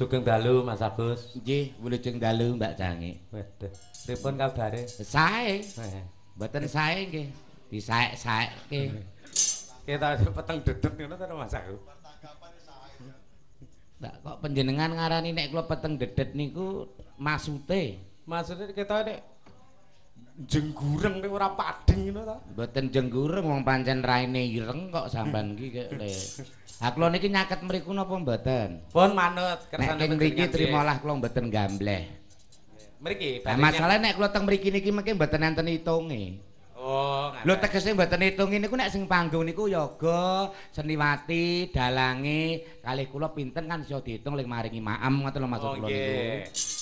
Sugeng dalu Mas Agus. Nggih, wilujeng dalu Mbak Cangik. Waduh, pripun kabare? Sae. Mboten sae nggih. Disaek-saekke. Kita peteng dedet ngono to Mas Agus. Lah kok panjenengan ngarani nek kula peteng dedet niku maksute? Maksudnya kita nek jenggureng nek ora padheng ngono to. Mboten jenggureng wong pancen raine ireng kok sampean iki kek le. Ha kula niki nyaket mriku napa mboten? Pun manut kersane panjenengan. Nek mriki trimolah kula mboten gambleh. Mriki. Lah masalah nek kula teng mriki niki mengke mboten enten hitunge. Oh, lho tegese mboten hitunge niku nek sing panggung niku yoga, seniwati, dalange, kalih kula pinten kan iso diitung ling maringi maem ngoten lho maksud kula niku.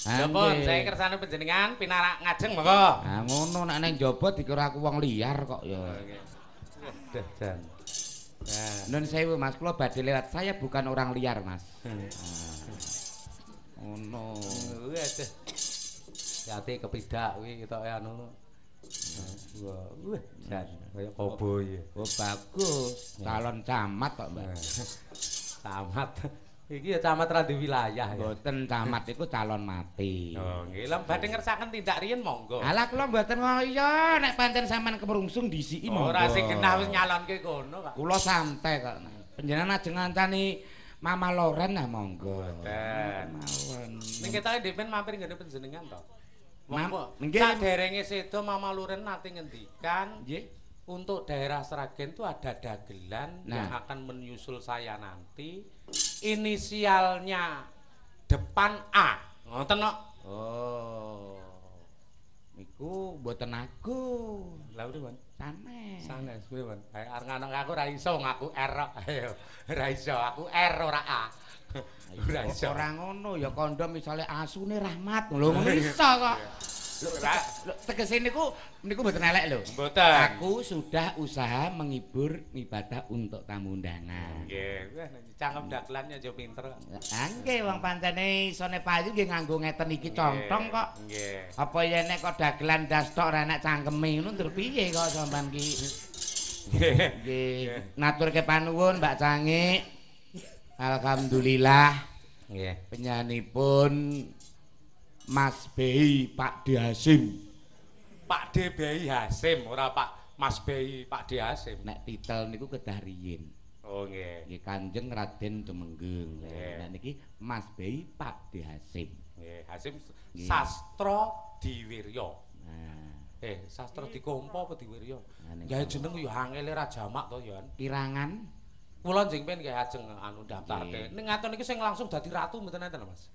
Lha pun saya kersane panjenengan pinarak ngajeng monggo. Ha ngono nek nang njaba dikira aku wong liar kok ya. Waduh jan. Nun sewu Mas, kula badhe lewat. Saya bukan orang liar, Mas. Ngono. Waduh. Hati kepidak kuwi ketoke anu. Wah, jan kaya koboi. Oh, bagus. Calon camat kok, Mbak. Camat. Iki ya camat ra di wilayah ya. Mboten camat iku calon mati. Oh, nggih. Lah badhe ngersakaken tindak riyen monggo. Alah kula mboten kaya nek pancen sampean kemerungsung disiki monggo. Ora sing genah wis nyalonke kono, Pak. Kula santai kok. Panjenengan ajeng ngancani Mama Loren lah monggo. Mboten. Mawon. Ning ketoke ndhepen mampir nggone panjenengan to. Nggih. Saderenge sedo Mama Loren nate ngendikan, nggih, untuk daerah Sragen itu ada dagelan yang akan menyusul saya nanti. Inisialnya depan A. Ngoten kok. Oh. Niku mboten aku. Lha pripun? Sanes. Sanes pripun? Ayo arep nganok aku ora iso ngaku R kok. Ayo. Ora iso, aku R ora A. Ora iso. Ora ngono ya kandha misale asune Rahmat. Lho ngono iso kok. Lho tegese niku niku mboten elek lho. Mboten. Aku sudah usaha menghibur ibadah untuk tamu undangan. Nggih, cangkem dagelannya aja pinter kok. Ha nggih wong pancene isone payu nggih nganggo ngeten iki contong kok. Nggih. Apa yen nek kok dagelan das tok ora enak cangkeme ngono ndur piye kok sampean ki? Nggih. Nggih. Naturke panuwun Mbak Cangik. Alhamdulillah. Nggih. Penyanipun Mas Bei Pak D Hasim. Pak D Bei Hasim ora Pak Mas Bei Pak D Hasim. Nek titel niku kedah riyin. Oh nggih. Nggih Kanjeng Raden Tumenggung. Nek niki Mas Bei Pak D Hasim. Nggih, Hasim Sastra Diwirya. Nah. Sastra Dikompo apa Diwirya? Gawe jeneng yo angele ra jamak to, Yon. Kirangan. Kula njing ben nggih ajeng anu daftarke. Ning ngaten iki sing langsung dadi ratu mboten enten, Mas.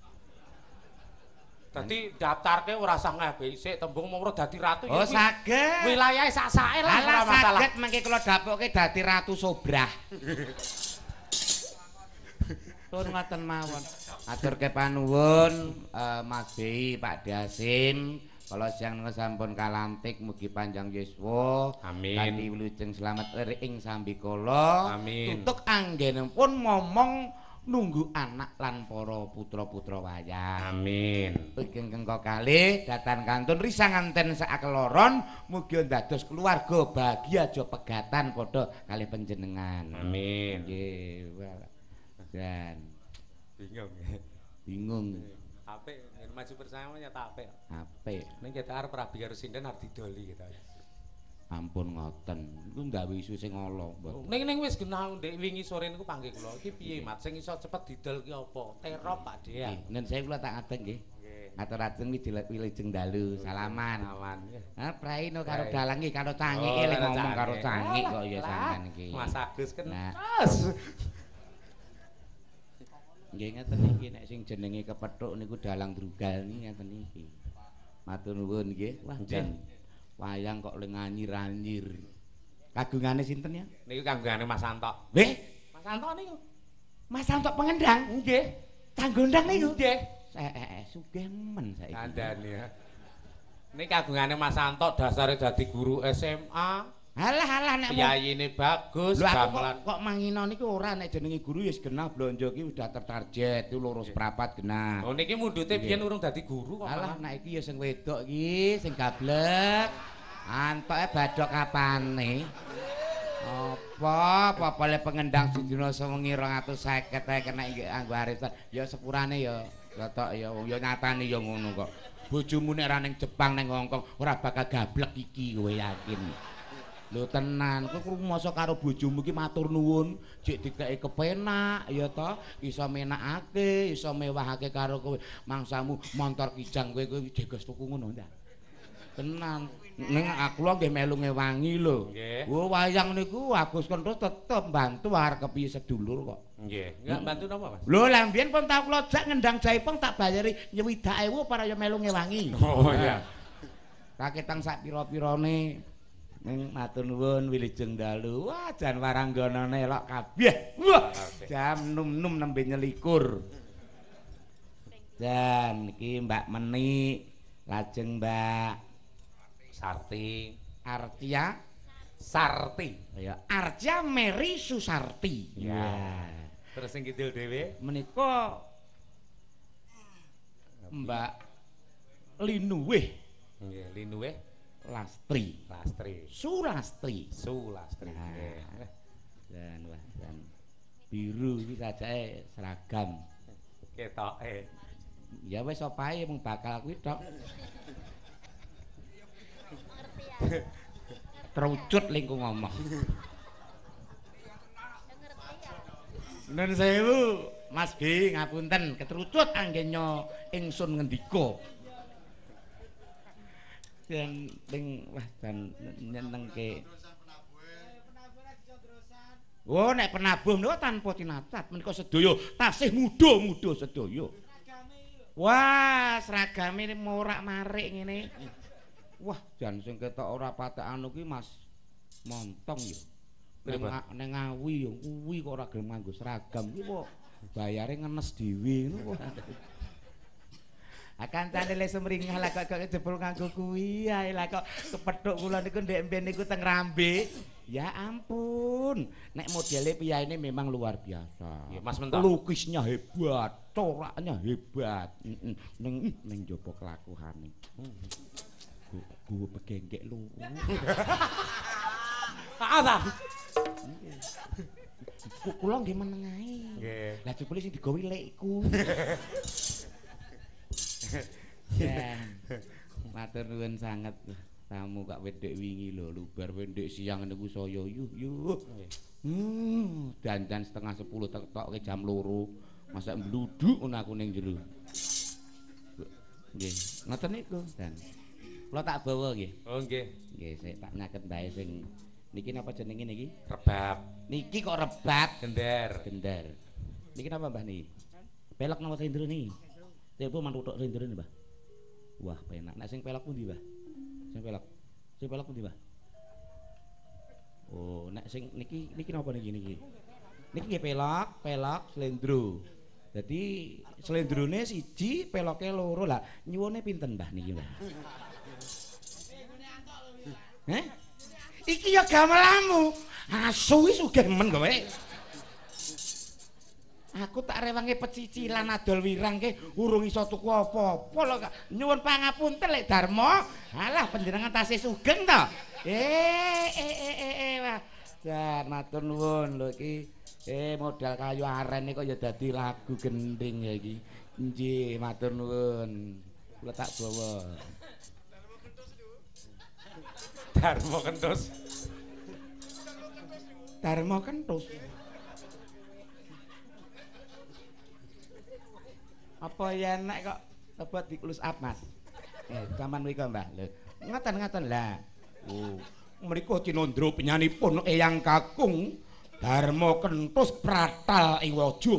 Dadi daftarke ora usah ngabehi sik tembung mung dadi ratu ya. Oh saged. Wilayahe sak-sake lah ora masalah. Saged mengke kula dapokke dadi ratu Sobrah. Tur ngoten mawon. Aturke panuwun Mas Bei Pak D Hasim. Kala siang sampun kalantik mugi panjang yuswa. Amin. Kanthi wilujeng slamet lir ing sambikala. Amin. Tutuk anggenipun momong nunggu anak lan para putra-putra wayang. Amin. Ingkang kalih datan kantun risang nganten sakeloron mugi dados keluarga bahagia aja pegatan padha kalih panjenengan. Amin. Nggih. Dan bingung. Bingung. Apik maju bersama nyata apik. Apik. Ning kita arep rabi karo sinden arep didoli kita. Ampun ngoten. Iku nggawe isu sing ala mboten. Ning wis genah ndek wingi sore niku panggih kula. Iki piye, Mat? Sing iso cepet didol ki apa? Terop Pak Dea. Nggih, nun sewu kula tak ngadeg nggih. Nggih. Atur ajeng wilujeng dalu, salaman. Salaman. Ha prei no karo dalang iki karo cangike lek ngomong karo cangik kok ya sampean iki. Mas Agus kenas. Nggih ngeten iki nek sing jenenge kepethuk niku dalang drugal niki ngeten iki. Matur nuwun nggih. Wah jan wayang kok le nganyir-anyir. Kagungane sinten ya? Niku kagungane Mas Antok. Nggih. Mas Antok niku. Mas Antok pengendang? Nggih. Canggondang niku? Nggih. Sugih men saiki. Kandhane ya. Niki kagungane Mas Antok dasare dadi guru SMA. Halah halah nek piyayine bagus gamelan. Kok mangino niku ora nek jenenge guru ya wis genah blonjo ki udah tertarget itu loro seprapat genah. Oh niki mundhute biyen urung dadi guru kok. Halah nek iki ya sing wedok iki sing gablek. Antoke badhok apane? Apa Apa le pengendang sedina sewengi 250 ae kena nggo arisan. Ya sepurane ya ketok ya wong ya nyatane ya ngono kok. Bojomu nek ora ning Jepang ning Hongkong ora bakal gablek iki kowe yakin. Lho tenan, kowe rumasa karo bojomu iki matur nuwun, jek dikeki kepenak ya ta, iso menakake, iso mewahake karo kowe. Mangsamu montor kijang kowe kowe jegos tuku ngono ta. Tenan. Ning aku lho nggih melu ngewangi lho. Oh wayang niku Agus Kenthus tetep mbantu arep kepiye sedulur kok. Nggih. Enggak bantu napa, Mas? Lho lah mbiyen pun tau kula jak ngendang jaipong tak bayari 25.000 para ya melu ngewangi. Oh iya. Kaketang sak pira-pirane. Ning matur nuwun wilujeng dalu. Wah jan warangganane elok kabeh. Wah jam 6.06 nembe nyelikur. Jan iki Mbak Menik, lajeng Mbak Sarti, Artia Sarti. Ya, Artia Mary Susarti. Ya. Terus sing kidul dhewe menika Mbak Linuwih. Nggih, Linuwih Lastri. Lastri. Sulastri. Sulastri. Nggih. Dan wah dan biru iki sajake seragam. Ketoke. Ya wis opae mung bakal kuwi tok. Terucut lingkung ngomong. Nun sewu, Mas B, ngapunten, ketrucut anggenya ingsun ngendika. Dan ning wah jan nyenengke. Oh nek penabuh menika tanpa tinacat menika sedaya tasih muda-muda sedaya. Wah, seragame morak-marik ngene. Wah, jan sing ketok ora patek anu ki Mas Montong ya. Ning Ngawi ya kuwi kok ora gelem nganggo seragam kuwi kok bayare ngenes dhewe ngono kok. Ah kancane le sumringah lah kok jebul nganggo kuwi ae lah kok kepethuk kula niku ndek mben niku teng Rambe. Ya ampun, nek modele piyaine memang luar biasa. Nggih, Mas Mentok. Lukisnya hebat, coraknya hebat. Ning ning njaba kelakuane. Gua pegenggek lu. Ah ta. Kula nggih meneng ae. Nggih. Lah jebule sing digawe lekku. Ya. Matur nuwun sanget. Tamu kak wedhek wingi lho, lubar wendhek siang niku saya yuh yuh. Dandan 9:30 tetoke jam 2. Masa mbluduk ngono aku ning jero. Nggih, ngoten niku, Dan. Kula tak bawa nggih. Oh nggih. Nggih, sik tak nyaket mbae sing niki napa jenenge niki? Rebab. Niki kok rebab? Gender. Gender. Niki napa Mbah niki? Pelok napa slendro niki? Tepo mantuthuk slendro niki, Mbah. Wah, penak. Nek sing pelok pundi, Mbah? Sing pelok. Sing pelok pundi, Mbah? Oh, nek sing niki niki napa niki niki? Niki nggih pelok, pelok slendro. Dadi slendrone siji, peloke loro lah. Nyuwune pinten, Mbah niki, Mbah? Heh? Iki ya gamelanmu. Asu iki sugih men kowe. Aku tak rewangi pecicilan adol wirang ke urung iso tuku apa-apa lho. Nyuwun pangapunten Lek Darmo. Alah panjenengan tasih sugeng to. Wah. Jan matur nuwun lho iki. Modal kayu aren kok ya dadi lagu gending ya iki. Nggih, matur nuwun. Kula tak bawa. Darmo Kenthus. Darmo Kenthus. Apa ya nek kok tebet di close up, Mas? Sampean mriko, Mbah. Lho, ngoten-ngoten lah. Oh, mriku cinandra penyanipun Eyang Kakung Darmo Kenthus pratal ing waja.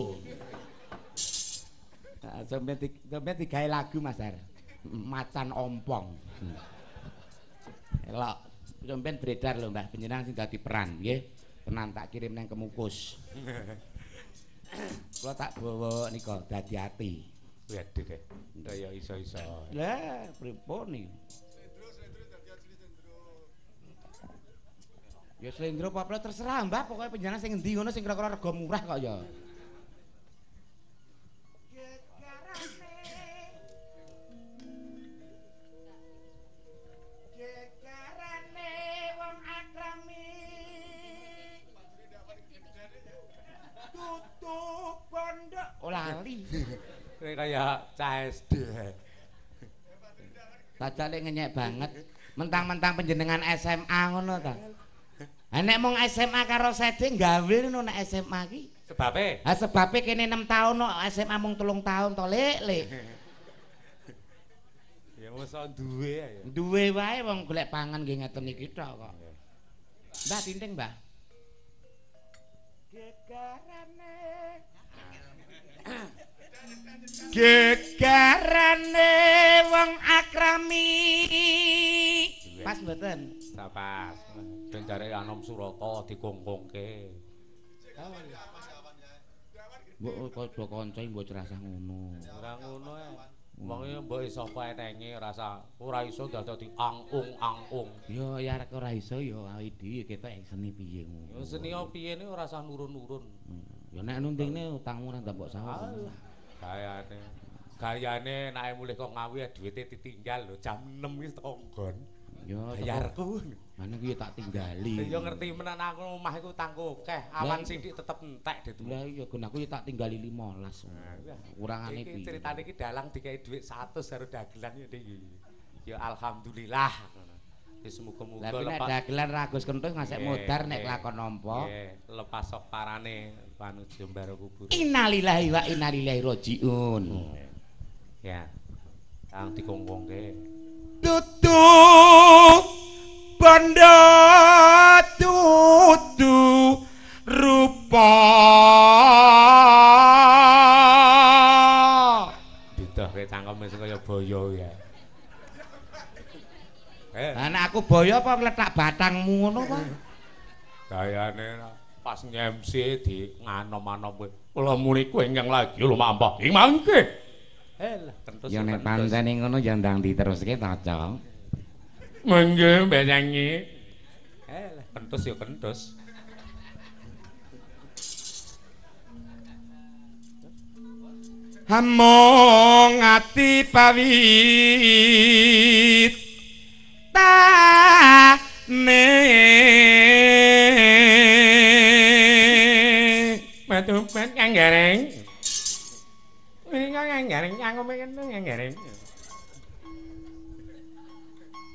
Sampeyan digawe lagu, Mas Har. Macan ompong. Elok, sampeyan beredar lho, Mbah, panjenengan sing dadi peran, nggih. Tenan tak kirim nang Kemukus. Kula tak bawa nika dadi ati. Waduh deh. Kaya iso-iso. Lah, pripun niki? Slendro, slendro dadi asli slendro. Ya slendro apa terserah, Mbah, pokoke panjenengan sing ngendi ngono sing kira-kira rega murah kok ya. Gegarane wong akrami. iki. Kaya cah SD. Tajak lek ngenyek banget. Mentang-mentang panjenengan SMA ngono ta. Ha nek mung SMA karo sede gawe ngono nek SMA ki. Sebabe? Ha sebabe kene 6 tahun kok SMA mung 3 tahun to, Lek, Lek. Ya mosok duwe ya. Duwe wae wong golek pangan nggih ngeten iki tok kok. Mbah tinting, Mbah. Gegarane. Gegarane wong akrami. Pas mboten? Pas. Ben jare Anom Surata dikongkongke. Mbok padha kanca mbok rasah ngono. Ora ngono ae. Wong iki mbok sapa enenge rasa ora iso dadi ang-ung-ang-ung. Ya ya arek ora iso ya awake dhewe ketok seni piye ngono. Seni piye ne ora usah nurun-nurun. Ya nek nuntingne utangmu ora mbok sawur. Gayane. Gayane nek mulih kok Ngawi duwite ditinggal lho jam 6 wis teko nggon. Ya bayarku. Mana kuwi tak tinggali. Ya ngerti menan aku omah iku utangku akeh, awan sithik tetep entek det. Lah iya gen aku ya tak tinggali 15. Kurangane piye? Iki critane iki dalang dikeki dhuwit 100 karo dagelan ya iki. Ya alhamdulillah ngono. Wis muga-muga lepas. Lah dagelan Ragus Kentus ngasek modar nek lakon nampa. Nggih, lepas sok parane panuju mbaro kubur. Innalillahi wa inna ilaihi rajiun. Ya. Kang dikongkongke. Tutu bondo tutu rupa didohke cangkeme sing kaya boyo ya. Lah nek aku boyo apa ngletak batangmu ngono apa? Gayane pas nge-MC di nganom-anom kowe. Kula muni kowe ingkang lagi lumampah ing mangke. Lah tentu ya nek pancene ngono ya ndang diteruske ta, Cok. Monggo Mbak Nyanyi. Lah kentus ya kentus. Among ati pawit tane Matupen kang gareng. Kang gareng aku pengen kang gareng.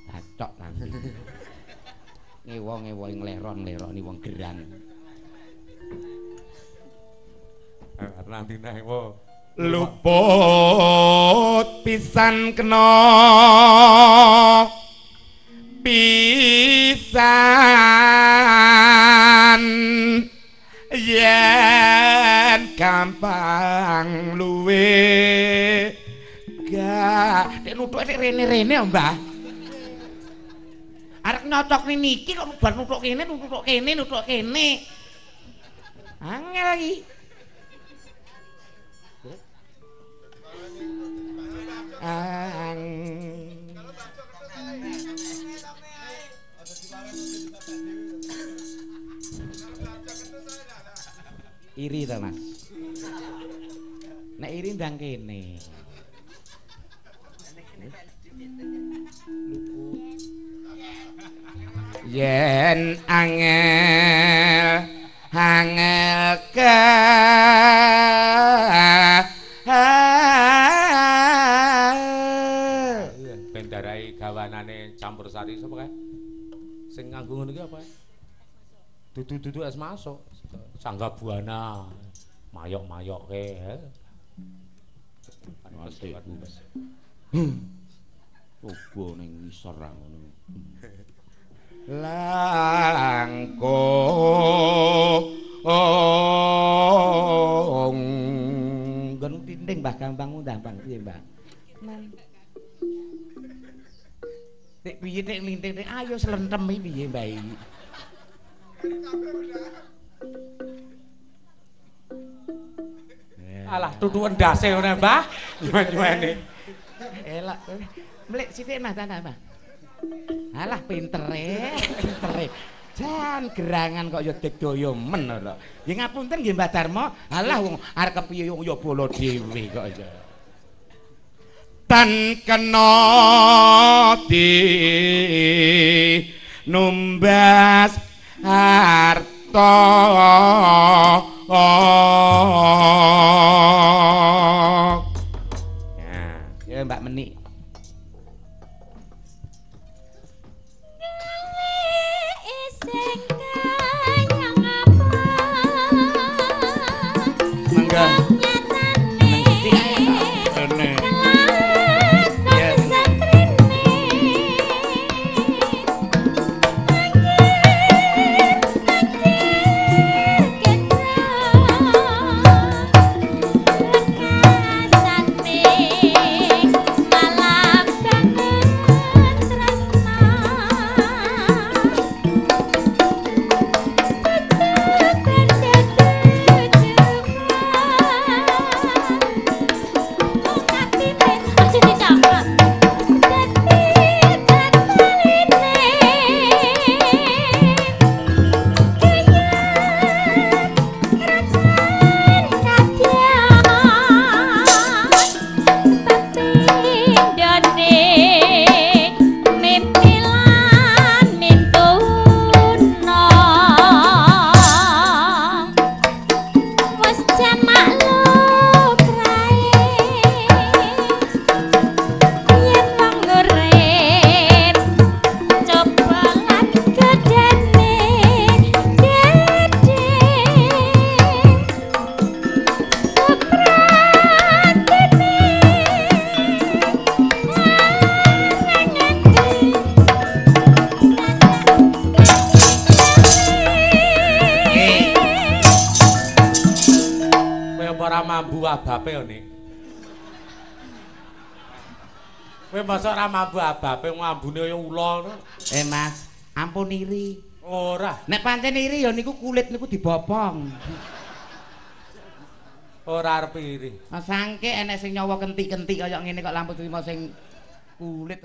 Bacok nanti. Ngewo-ngewo ngleron-ngleroni wong gerang. Nanti nang luput pisan kena pisan yen gampang luwe gak nek nuthuk nek rene-rene Mbah arek nyocokne niki kok bar nuthuk kene nuthuk kene nuthuk kene angel iki. Ang iri ta Mas? Nek iri ndang kene. Yen angel angel ke bendarai gawanane campur sari sapa kae? Sing nganggo ngono iki apa? Dudu-dudu es masuk. Sangga buana mayok-mayokke. Coba ning ngisor ra ngono. Langkung nggon tinting Mbah Gampang undang Bang piye Mbah? Nek piye nek linting nek ayo slentem iki piye Mbah iki? Alah tutuken ndase ngene Mbah. Nyuwen-nyuwene. Elak. Mlik sithik Mas tanah Mbah. Alah pintere, pintere. Jan gerangan kok ya digdaya men lho. Nggih ngapunten nggih Mbah Darmo. Alah wong arep kepiye ya bala dhewe kok ya. Tan kena di numbas harta. menik. Mangga. Abape yo Nik. Kowe mosok ora mambu abape ngambune kaya ula ngono. Mas, ampun iri. Ora. Nek pancen iri ya niku kulit niku dibopong. Ora arep iri. Sangke enek sing nyawa kentik-kentik kaya ngene kok lampu trimo sing kulit.